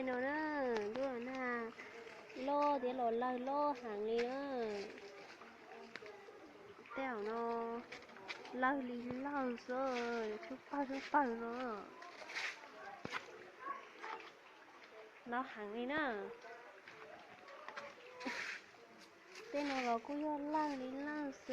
No na, ntuj los nag loj thiab los lawg loj heev li na. Tej zaum no lawg li lawg xwb, tshuab pawg tshuab pawg no. Loj heev li na. Tej no los kuj yog lawg li lawg xwb.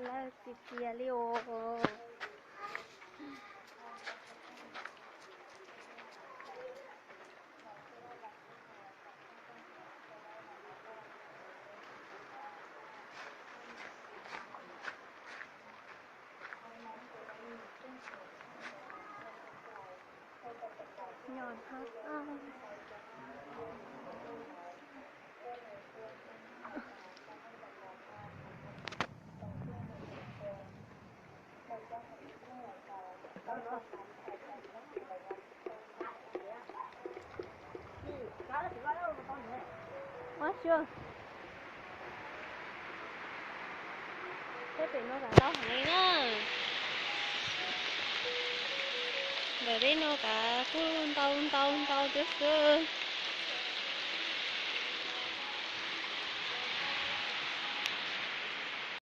Lawg txias txias li os. Nyob hab. Ua tsaug. Peb pem no kav ntau heev li na. Ntawm peb no kav kuj ntau ntau ntau thiab xwb.